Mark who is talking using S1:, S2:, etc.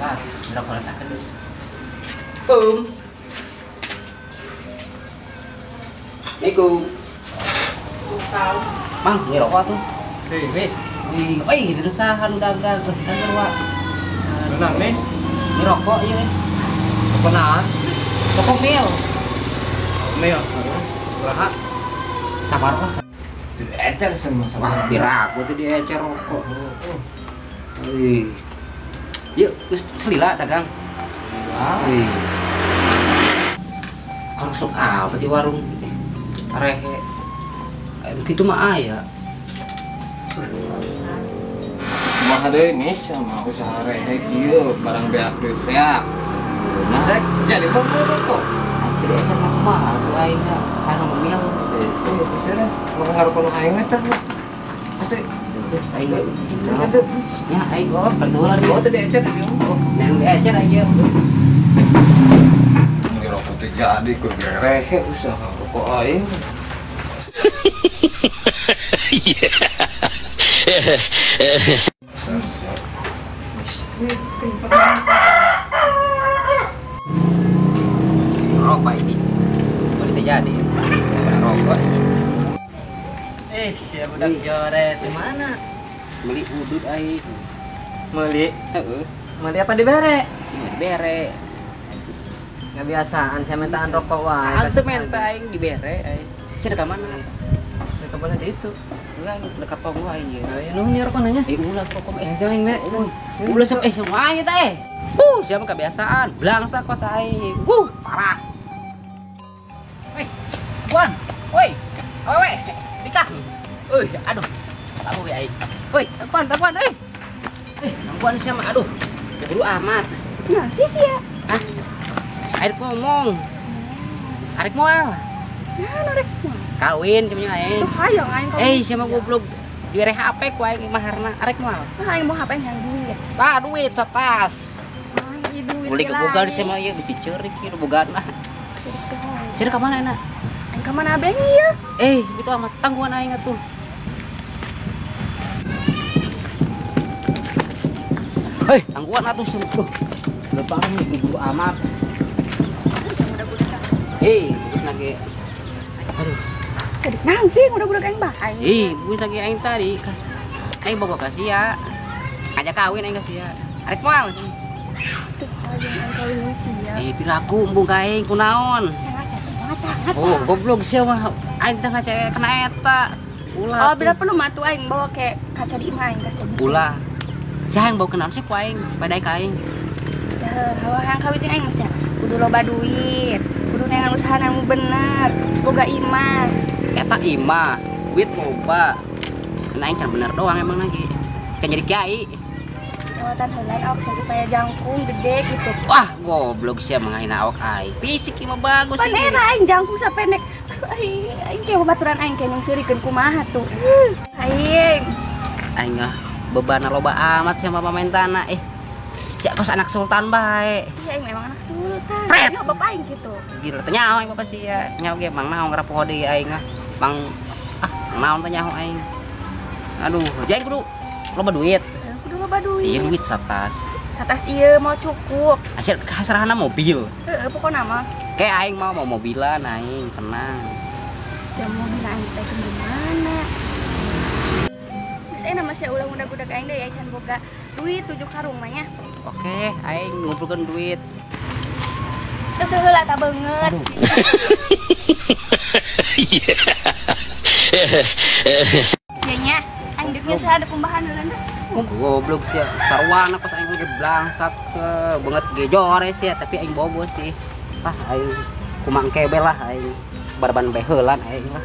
S1: Wah, rokok tak kedus. Boom. Assalamualaikum. Mang, ngerokok tuh.
S2: Hei, wis.
S1: Wih, oi, resahan dagang, dagang wa.
S2: Menang nih.
S1: Ngerokok ieu teh.
S2: Rokok naon?
S1: Rokok mil.
S2: Mil. Sabaraha?
S1: Sabar lah.
S2: Diecer semua
S1: sama. Piraku tuh diecer rokok. Wih. Yuk, terus selila dagang. Wih. Kalau sok apa di warung? Rehe. Begitu mah aya.
S2: Kumaha deui nih sama usaha rehe kieu barang beak duit beak. Nah, saya jadi rokok.
S1: Tidak ecer mah kumaha tuh aing kana memil.
S2: Eh, bisa deh. Maka ngarokok aing mah teh. Pasti
S1: aing ya aing pendulan.
S2: Oh, teh diecer di dieu.
S1: Neng diecer aja.
S2: Ngerokok teh jadi keur rehe usaha rokok aing.
S1: Rokok ini boleh terjadi rokok ini.
S3: Eh, siapa budak joret di mana?
S1: Beli udut aing.
S3: Beli?
S1: Heeh.
S3: Beli apa dibere?
S1: Dibere.
S3: Kebiasaan saya mintaan rokok wae.
S1: Atuh minta aing dibere aing. Sia ka mana?
S3: Ka mana di itu?
S1: Enggak, dekat tong wae ieu.
S3: Ayo nu nyiar rokok nanya.
S1: Eh, ulah rokok eh.
S3: Jangan we.
S1: Ulah sok eh semuanya teh. Siapa kebiasaan? Blangsa kos aing. Parah. Woi. Wan. Woi. Awewe. Bikah. Euy, aduh. Tabu ya aing. Woi, takuan, takuan euy. Eh, gangguan siapa? Aduh. Buru amat.
S4: Nah, sih ya.
S1: Hah? Saya ngomong. Arek moal.
S4: Nah, arek moal.
S1: Kawin cuma aing.
S4: Tuh hayang aing kawin.
S1: Eh, siapa goblok dibere HP ku aing maharna arek moal.
S4: Nah, aing mau HP yang duit.
S1: Tah duit tetas.
S4: Ah, ieu duit.
S1: Beli kebogaan sama ieu bisi ceurik ieu bogana. Ceurik ka mana enak?
S4: Aing ka mana abeng ieu?
S1: Eh, itu amat tangguhan aing atuh. Hei, tangguhan atuh sih. Duh. Lepas buru amat. Hei, bagus lagi. Aduh.
S4: Jadi naon sih udah-udah aing bae.
S1: Ih, bagus lagi aing tadi. Aing bogo ka sia. Ngajak kawin aing ka sia. Arek moal.
S4: Tuh, hayang aing kawin sia.
S1: Eh, piraku embung ka aing kunaon?
S4: Ngaca, ngaca, ngaca.
S1: Oh, goblok sia mah. Aing teh ngaca kena eta. Ulah.
S4: Oh, bila perlu mah tuh aing bawa ke kaca di imah aing ka sia.
S1: Ulah. Sia aing bawa kenaon sih ku aing, sepeda ka aing.
S4: Sia, hayang kawin aing mah sia. Kudu loba duit. Kudu neangan usaha nu bener, semoga imah.
S1: Eta imah, duit loba. Nah, aing can bener doang emang lagi. Can jadi kiai.
S4: Lewatan heula awak supaya jangkung gede gitu.
S1: Wah, goblok sia menghina awak aing. Fisik mah bagus
S4: gitu. Pan aing jangkung sapendek. Aing aing ke babaturan aing ke nyungseurikeun kumaha tuh. Aing.
S1: Aing ah beban loba amat sia pamentana eh. Sia kos anak sultan bae.
S4: Iya, aing memang anak sultan. Nyaho bapak aing gitu.
S1: Gila teh nyaho aing bapak sia. Nyaho ge mang naon ngarapoho deui aing ah. Mang ah naon teh nyaho aing. Aduh, jadi kudu loba duit.
S4: Kudu loba duit.
S1: Iya duit satas.
S4: Satas ieu mau cukup.
S1: Asal kasarahna mobil.
S4: Heeh, pokona mah.
S1: Kayak aing mau mobilan aing, tenang.
S4: Sia mobil aing teh ke mana? Geus aing mah sia ulah ngudag-udag aing deui aing can boga duit 7 karung mah nya.
S1: Oke, aing ngumpulkeun duit.
S4: Seseheula ta beungeut. Sia nya, aing deuk nya ada pembahan heula dah.
S1: Goblok sia, sarwana pas aing ge blangsat ke beungeut ge jore sia, tapi aing bogo sih. Tah aing kumang kebel lah aing. Barban bae heulan aing lah.